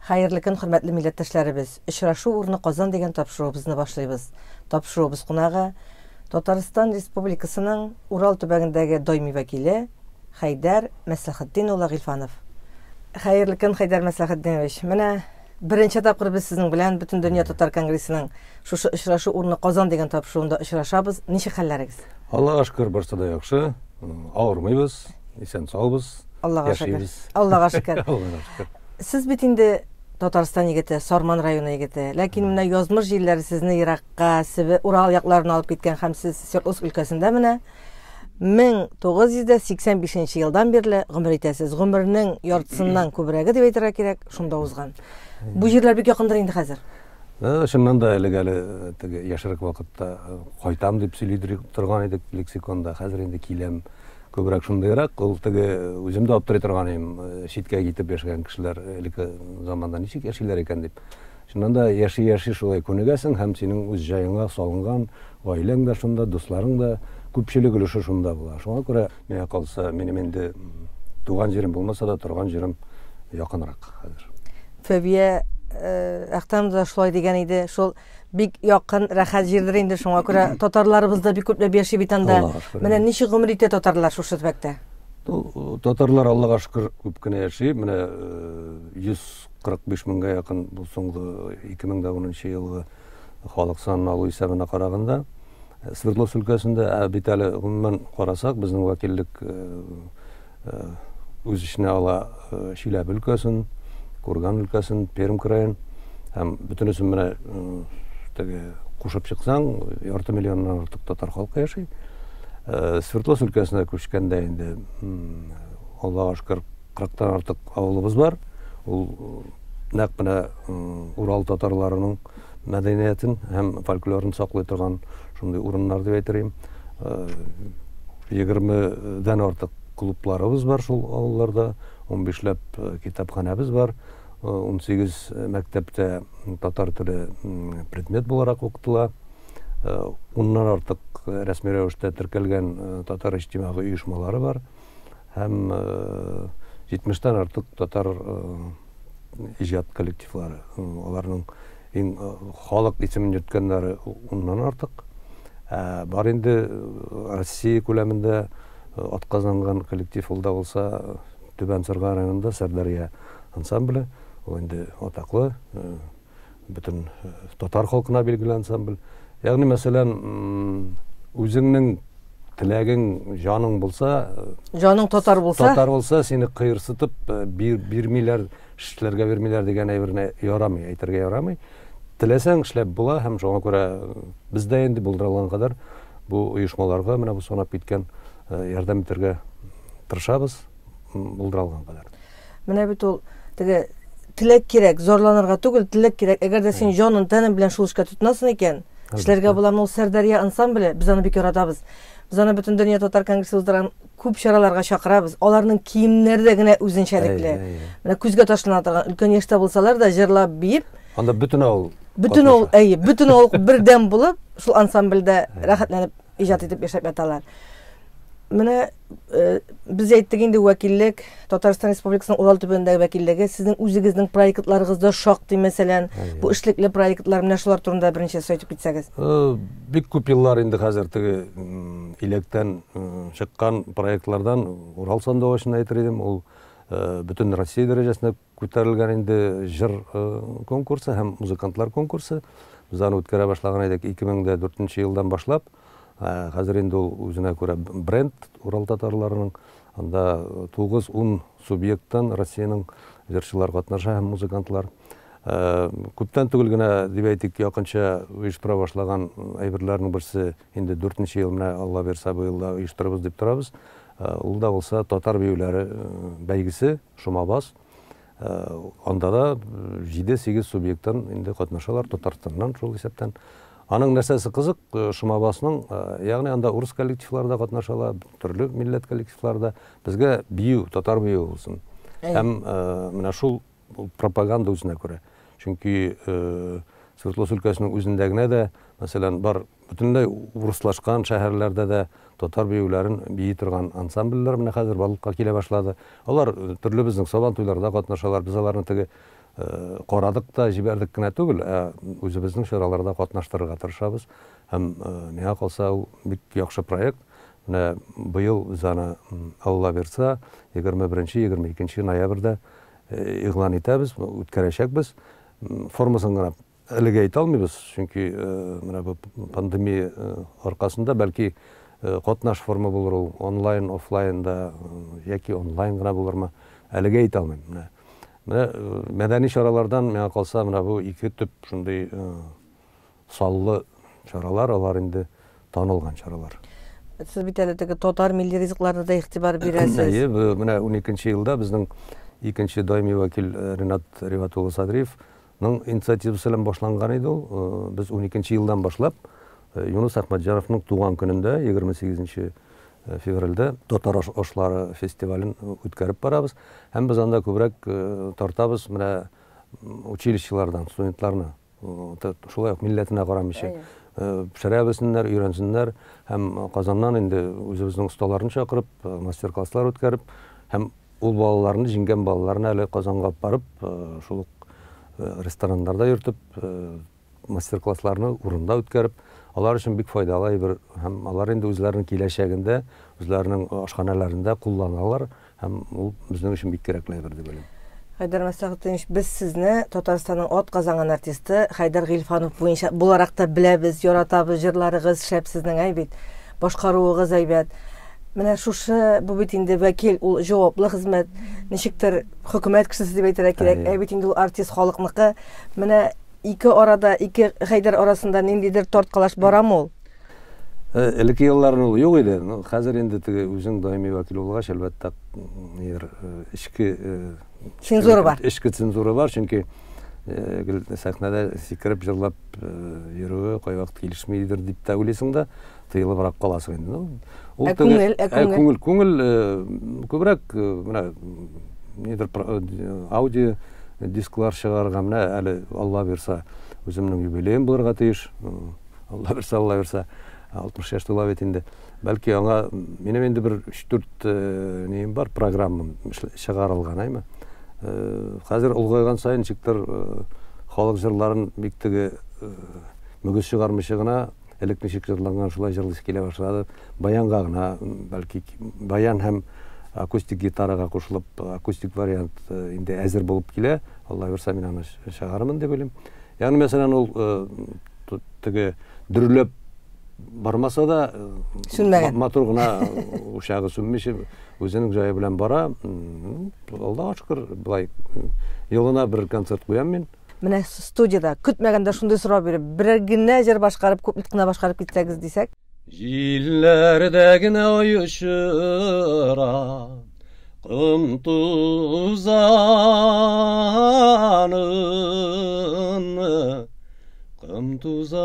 Хәерле көн, хөрмәтле милләттәшләребез! Очрашу урыны Казан дигән тапшыруыбызны башлыйбыз. Тапшыруыбыз кунагы, Татарстан Республикасының Урал төбәгендәге даими вәкиле Хәйдәр Мәсләхетдин улы Гыйльфанов. Хәерле көн, Хәйдәр Мәсләхетдинович! Менә беренче тапкыр без сезнең белән Бөтендөнья татар конгрессының шушы Очрашу урыны Казан дигән тапшыруында очрашабыз. Ничек хәлләрегез? Аллага шөкер, барысы да яхшы. Авырмыйбыз, исән-саубыз. Аллага шөкер. Аллага шөкер. Аллага шөкер. Сез бит инде Татарстан егете, Сарман районы егете. Ләкин менә язмыш җилләре сезне еракка, Себер, Урал якларына алып киткән һәм сез Свердловск өлкәсендә менә 1985 елдан бирле гомер итәсез. Гомернең яртысыннан күбрәге дип әйтергә кирәк, шунда узган. Бу җирләр бик якындыр инде хәзер. Чыннан да элек әле теге яшьрәк вакытта кайтам дип сөйли торган идек лексиконда. Хәзер инде киләм. Күбрәк шундыйрак. Ул теге үзем дә аптырый торган идем. Читкә китеп яшәгән кешеләр элекке заманда ничек яшиләр икән дип. Чыннан да яши-яши шулай күнегәсең һәм синең үз җаеңа салынган гаиләң дә шунда, дусларың да күпчелек өлеше шунда була. Шуңа күрә, миңа калса, минем инде туган җирем булмаса да, торган җирем якынрак хәзер. Фәвия Әхтәмова да шулай дигән иде. Шул бик якын, рәхәт җирдер инде, шуңа күрә татарларыбыз да бик күпләп яши бит анда. Менә ничек гомер итә татарлар шушы төбәктә? Татарлар, Аллага шөкер, күп кенә яши. Менә 145 меңгә якын бу соңгы 2010 елгы халык санын алу исәбенә караганда. Свердловск өлкәсендә, ә бит әле гомумән карасак, безнең вәкиллек үз эченә ала Чиләбе өлкәсен, Курган өлкәсен, Пермь краен һәм бөтенесен менә теге кушып чыксаң, ярты миллионнан артык татар халкы яши. Свердловск өлкәсенә күчкәндә инде Аллага шөкер, 40-тан артык авылыбыз бар. Ул нәкъ менә Урал татарларының мәдәниятен һәм фольклорын саклый торган шундый урыннар дип әйтер идем. 20-дән артык клубларыбыз бар шул авылларда, 15ләп китапханәбез бар, 18 мәктәптә татар теле предмет буларак укытыла. Уннан артык рәсми рәвештә теркәлгән татар иҗтимагый оешмалары бар һәм 70-тән артык татар иҗат коллективлары. Аларның иң халык исемен йөрткәннәре уннан артык. Ә бар инде Россия күләмендә атказанган коллектив, ул да булса Түбән Сырга районында Сәрдәрия ансамбле. Ул инде атаклы, бөтен татар халкына билгеле ансамбль. Ягъни, мәсәлән, үзеңнең теләгең, җаның булса, җаның татар булса, татар булса, сине кыерсытып бирмиләр, эшләргә бирмиләр дигән әйберне ярамый, әйтергә ярамый. Теләсәң эшләп була һәм шуңа күрә без дә инде булдыра алган кадәр бу оешмаларга менә бу санап киткән ярдәм итәргә тырышабыз, булдыра алган кадәр. Менә бит ул теге теләк кирәк, зарланырга түгел, теләк кирәк. Әгәр дә син җанын, тәнең белән шул эшкә тотынасың икән, эшләргә була. Ул Сәрдәрия ансамбле, без аны бик яратабыз. Без аны Бөтендөнья татар конгрессы уздырган күп чараларга чакырабыз. Аларның киемнәре дә генә үзенчәлекле. Менә күзгә ташлана торган, өлкән яшьтә булсалар да, җырлап, биеп. Анда бөтен авыл. Бөтен авыл, әйе, бөтен авыл бердәм булып, шул ансамбльдә рәхәтләнеп иҗат итеп яшәп яталар. Менә без әйттек инде вәкиллек, Татарстан Республикасының Урал төбәгендәге вәкиллеге, сезнең үзегезнең проектларыгыз да шактый, мәсәлән, бу эшлекле проектлар, менә шулар турында берничә сүз әйтеп китсәгез. Бик күп еллар инде хәзер теге иләктән чыккан проектлардан Урал сандугачын әйтер идем, ул бөтен Россия дәрәҗәсендә күтәрелгән инде җыр конкурсы һәм музыкантлар конкурсы. Без аны үткәрә башлаган идек 2004 елдан башлап. Хәзер инде ул үзенә күрә бренд Урал татарларының. Анда 9-10 субъекттан Россиянең җырчылар катнаша һәм музыкантлар. Күптән түгел генә, дип әйтик, якынча оештыра башлаган әйберләрнең берсе инде 4 ел менә Алла бирсә быел да оештырабыз дип торабыз. Ул да булса татар биюләре бәйгесе, Шомабас. Анда да 7-8 субъекттан инде катнашалар, Татарстаннан шул исәптән. Аның нәрсәсе кызык, Шомабасның, ягъни анда урыс коллективлары да катнашалар, төрле милләт коллективлары да. Безгә бию, татар биюе булсын. Һәм менә шул пропаганда үзенә күрә. Чөнки Свердловск өлкәсенең үзендә генә дә, мәсәлән, бар бөтенләй урыслашкан шәһәрләрдә дә татар биюләрен бии торган ансамбльләр менә хәзер барлыкка килә башлады. Алар төрле безнең сабан туйларда катнашалар. Без аларны теге карадык та җибәрдек кенә түгел, ә үзебезнең чараларда катнаштырырга тырышабыз. Һәм миңа калса, ул бик яхшы проект. Менә быел без аны, Алла бирса, 21-22 ноябрьдә игълан итәбез, үткәрәчәкбез. Формасын гына әлегә әйтә алмыйбыз, чөнки менә бу пандемия аркасында бәлки катнаш форма булыр ул, онлайн, офлайн да яки онлайн гына булырмы, әлегә әйтә алмыйм. Менә менә мәдәни чаралардан миңа калса, менә бу ике төп шундый саллы чаралар, алар инде танылган чаралар. Сез бит әле теге татар милли ризыкларына да игътибар бирәсез. Әйе, менә 12 елда безнең икенче даими вәкил Ринат Риват улы Садриевның инициативасы белән башланган иде ул. Без 12 елдан башлап Юныс Әхмәтҗановның туган көнендә, 28 февральдә татар ашлары фестивален үткәреп барабыз. Һәм без анда күбрәк тартабыз менә училищелардан студентларны. Шулай ук милләтенә карамыйча пешерә белсеннәр, өйрәнсеннәр һәм Казаннан инде үзебезнең осталарны чакырып, мастер-класслар үткәреп һәм ул балаларны, җиңгән балаларны әле Казанга алып барып, шул ук рестораннарда йөртеп, мастер-классларны урында үткәреп, алар өчен бик файдалы әйбер һәм алар инде үзләренең киләчәгендә, үзләренең ашханәләрендә кулланалар. Һәм ул безнең өчен бик кирәкле әйбер дип уйлыйм. Хәйдәр Мәсәгытович, без сезне Татарстанның атказанган артисты Хәйдәр Гыйльфанов буенча буларак та беләбез, яратабыз, җырларыгыз шәп сезнең, әй бит, башкаруыгыз әйбәт. Менә шушы, бу бит инде вәкил, ул җаваплы хезмәт, ничектер хөкүмәт кешесе дип әйтергә кирәк, әй бит инде ул артист халыкныкы. Менә ике арада, ике Хәйдәр арасында ниндидер тарткалаш барамы ул? Элекке елларны ул юк иде. Ну, хәзер инде теге үзең даими вәкил булгач, әлбәттә, нидер эчке цензура бар. Эчке цензура бар, чөнки гел сәхнәдә сикереп җырлап йөрүе кайвакыт килешмидер дип тә уйлыйсың да, тыелыбрак каласың инде. Ну, ул ә күңел, ә күңел, күңел, күңел күбрәк менә нидер аудио дисклар чыгарырга менә әле Алла бирса, үземнең юбилеем булырга тиеш. Алла бирсә, Алла бирсә, 60 яшь тула бит инде. Бәлки аңа минем инде бер 3-4 э, нием бар, программам чыгарылган, әйме. Э, хәзер олгайган саен ничектер э, халык җырларын бик теге мөгез чыгармыйча гына, элек ничек җырланган, шулай җырлыйсы килә башлады. Баянга гына, бәлки баян һәм акустик гитарага кушылып, акустик вариант инде әзер булып килә. Алла бирсә, мин аны чыгарырмын дип уйлыйм. Ягъни, мәсәлән, ул теге дөрләп бармаса да, сүнмәгән. Матур гына учагы сүнмичә үзенең җае белән бара. Аллага шөкер, былай елына бер концерт куям мин. Менә студиядә көтмәгәндә шундый сорау биреп, берәр генә җыр башкарып, күплек кенә башкарып китсәгез дисәк? Җилләрдә генә ай очыра, ком тузанын, ком тузанын.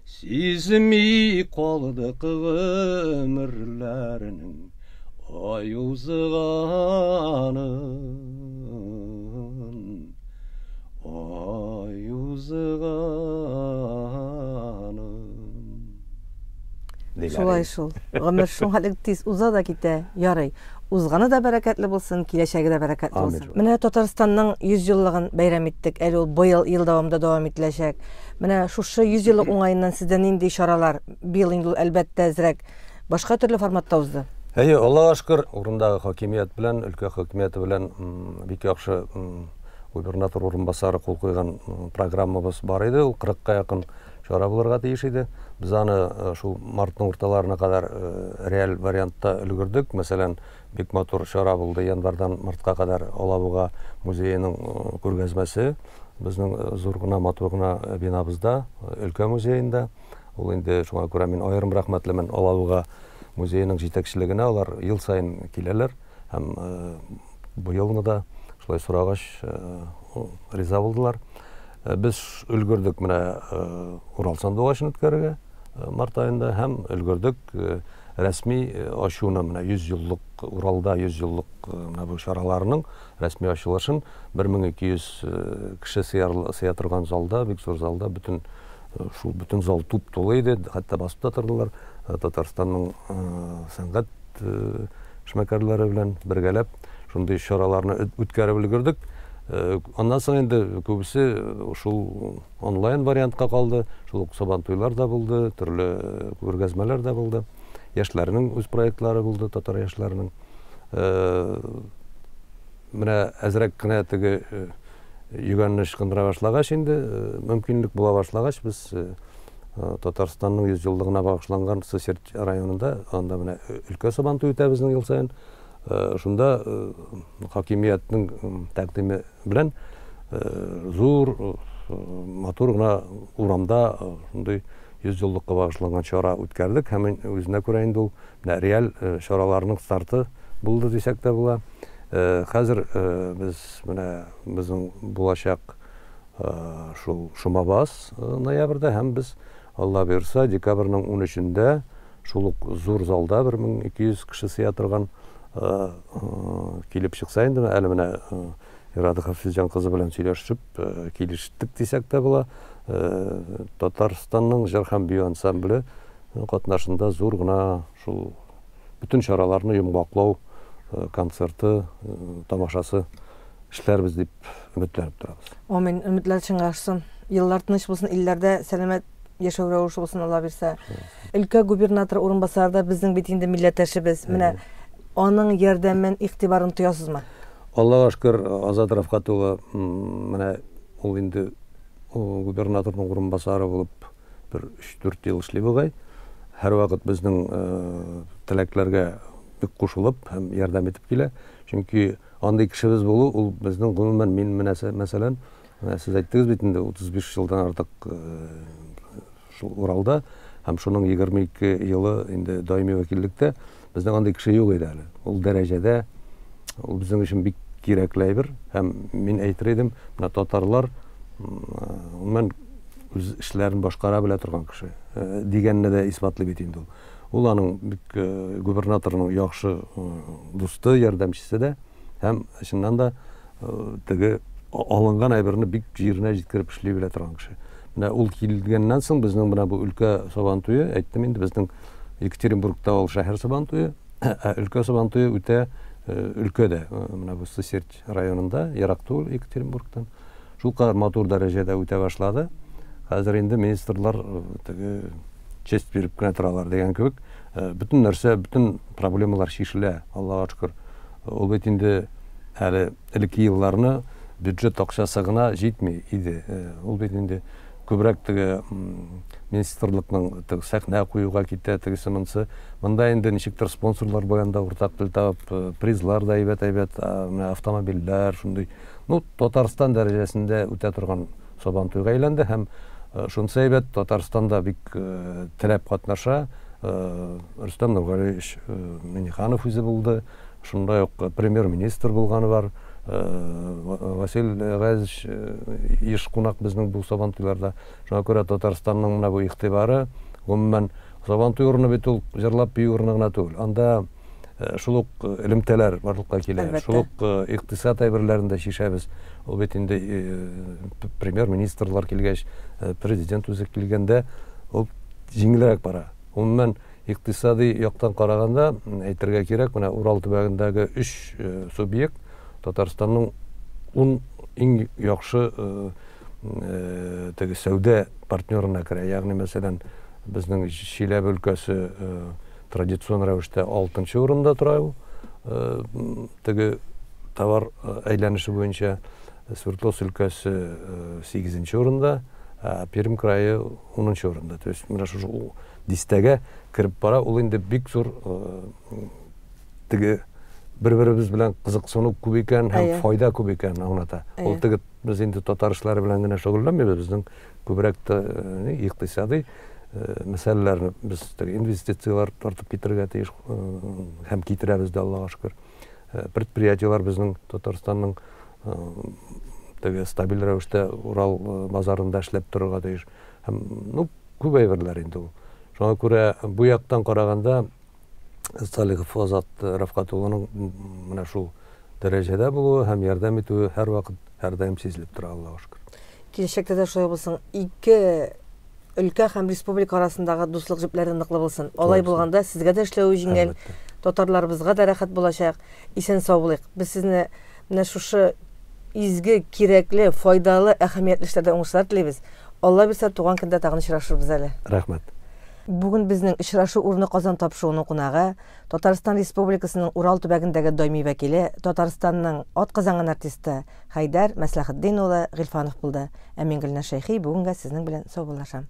Сизми калдык гомерләрнең ай узганын, ай узганын. Шулай шул. Гомер шуңа тиз уза да китә. Ярый. Узганы да бәрәкәтле булсын, киләчәге дә бәрәкәтле булсын. Менә Татарстанның 100 еллыгын бәйрәм иттек. Әле ул быел ел дәвамында дәвам ителәчәк. Менә шушы 100 еллык уңаеннан сездә нинди чаралар? Быел инде ул әлбәттә әзрәк башка төрле форматта узды. Әйе, Аллага шөкер, урындагы хакимият белән, өлкә хакимияте белән бик яхшы губернатор урынбасары кул куйган программабыз бар иде. Ул 40-ка якын чара булырга тиеш иде. Без аны шул мартның урталарына кадәр реаль вариантта өлгердек. Мәсәлән, бик матур чара булды январьдан мартка кадәр Алабуга музееның күргәзмәсе. Безнең зур гына, матур гына бинабызда, өлкә музеенда. Ул инде шуңа күрә мин аерым рәхмәтлемен Алабуга музееның җитәкчелегенә. Алар ел саен киләләр һәм быелны да шулай сорагач риза булдылар. Без өлгердек менә Урал сандугачын үткәрергә март аенда һәм өлгердек рәсми ачуны менә 100 еллык Уралда 100 еллык менә бу чараларның рәсми ачылышын 1200 кеше сыя торган залда, бик зур залда бөтен шул бөтен зал туп-тулы иде, хәтта басып та тордылар. Татарстанның сәнгать эшмәкәрләре белән бергәләп. Шундый чараларны үткәреп өлгердек. Аннан соң инде күбесе шул онлайн вариантка калды. Шул ук Сабантуйлар да булды, төрле күргәзмәләр дә булды. Яшьләрнең үз проектлары булды, татар яшьләренең. Менә әзрәк кенә теге йөгәнне ычкындыра башлагач инде, мөмкинлек була башлагач, без Татарстанның 100 еллыгына багышланган Сысерть районында, анда менә өлкә Сабантуй үтә безнең ел саен. Шунда хакимиятнең тәкъдиме белән зур, матур гына урамда шундый 100 еллыкка багышланган чара үткәрдек һәм үзенә күрә инде ул менә реаль чараларның старты булды дисәк тә була. Хәзер без менә безнең булачак шул Шомабас ноябрьдә һәм без Алла боерса декабрьнең 13-ндә Шул ук зур залда 1200 кеше сыя торган килеп чыкса инде, әле менә Ирада Хафизҗан кызы белән сөйләшеп килештек дисәк тә була. Татарстанның җыр һәм бию ансамбле катнашында зур гына шул бөтен чараларны йомгаклау концерты, тамашасы эшләрбез дип өметләнеп торабыз. Амин. Өметләр чынга ашсын. Еллар тыныч булсын, илләрдә сәламәт яшәү рәвеше булсын, Алла бирсә. Өлкә губернаторы урынбасары да безнең бит инде милләттәшебез. Менә аның ярдәмен, игътибарын тоясызмы? Аллага шөкер, Азат Рафкат улы менә ул инде губернаторның урынбасары булып бер 3-4 ел эшли бугай. Һәрвакыт безнең теләкләргә бик кушылып һәм ярдәм итеп килә. Чөнки андый кешебез булу ул безнең гомумән мин менә мәсәлән, Менә сез әйттегез бит инде 35 елдан артык шул Уралда һәм шуның 22 елы инде даими вәкиллектә безнең андый кеше юк иде әле. Ул дәрәҗәдә ул безнең өчен бик кирәкле әйбер һәм мин әйтер идем, менә татарлар гомумән үз эшләрен башкара белә торган кеше дигәнне дә исбатлый бит инде ул. Ул аның бик губернаторның яхшы дусты, ярдәмчесе дә һәм чыннан да теге алынган әйберне бик җиренә җиткереп эшли белә торган кеше. Менә ул килгәннән соң безнең менә бу өлкә Сабантуе, әйттем инде, безнең Екатеринбургта ул шәһәр Сабантуе, ә өлкә Сабантуе үтә өлкәдә, менә бу Сысерть районында, ерак түгел Екатеринбургтан. Шул кадәр матур дәрәҗәдә үтә башлады. Хәзер инде министрлар теге честь биреп кенә торалар дигән кебек, бөтен нәрсә, бөтен проблемалар чишелә, Аллага шөкер. Ул бит инде әле элекке елларны бюджет акчасы гына җитми иде. Ул бит инде күбрәк теге министрлыкның теге сәхнә куюга китә, тегесе монысы. Монда инде ничектер спонсорлар белән дә уртак тел табып, призлар да әйбәт-әйбәт, менә автомобильләр шундый. Ну, Татарстан дәрәҗәсендә үтә торган Сабантуйга әйләнде һәм шунысы әйбәт, Татарстан да бик теләп катнаша. Рөстәм Нургалиевич Миңнеханов үзе булды. Шунда ук премьер-министр булганы бар. Васил Газович еш кунак безнең бу Сабантуйларда. Шуңа күрә Татарстанның менә бу игътибары, гомумән, Сабантуй урыны бит ул җырлап бию урыны гына түгел. Анда шул ук элемтәләр барлыкка килә, шул ук икътисад әйберләрен дә чишәбез. Ул бит инде премьер-министрлар килгәч, президент үзе килгәндә, ул җиңелрәк бара. Гомумән, икътисади яктан караганда, әйтергә кирәк, менә Урал төбәгендәге өч субъект Татарстанның ун иң яхшы теге сәүдә партнерына керә. Ягъни, мәсәлән, безнең Чиләбе өлкәсе традицион рәвештә алтынчы урында тора ул. Теге товар әйләнеше буенча Свердловск өлкәсе сигезенче урында, ә Пермь крае унынчы урында. То есть менә шушы дистәгә кереп бара, ул инде бик зур теге бер-беребез белән кызыксыну күп икән һәм файда күп икәнен аңлата. Ул теге без инде татар эшләре белән генә шөгыльләнмибез, безнең күбрәк тә икътисади мәсьәләләрне без теге инвестицияләр тартып китерергә тиеш һәм китерәбез дә, Аллага шөкер. Предприятиеләр безнең Татарстанның теге стабиль рәвештә Урал базарында эшләп торырга тиеш. Һәм, ну, күп әйберләр инде ул. Шуңа күрә бу яктан караганда Салихов Азат Рафкат улының менә шул дәрәҗәдә булуы һәм ярдәм итүе һәрвакыт, һәрдаим сизелеп тора, Аллага шөкер. Киләчәктә дә шулай булсын. Ике Өлкә һәм республика арасындагы дуслык җепләре ныклы булсын. Алай булганда сезгә дә эшләве җиңел, татарларыбызга да рәхәт булачак. Исән-сау булыйк. Без сезне менә шушы изге, кирәкле, файдалы, әһәмиятле эшләрдә уңышлар телибез. Алла бирсә, туган көндә тагын очрашырбыз әле. Рәхмәт. Бүген безнең очрашу урыны Казан тапшыруының кунагы, Татарстан Республикасының Урал төбәгендәге даими вәкиле, Татарстанның атказанган артисты Хәйдәр Мәсләхетдин улы Гыйльфанов булды. Ә мин Гөлназ Шәйхи бүгенгә сезнең белән саубуллашам.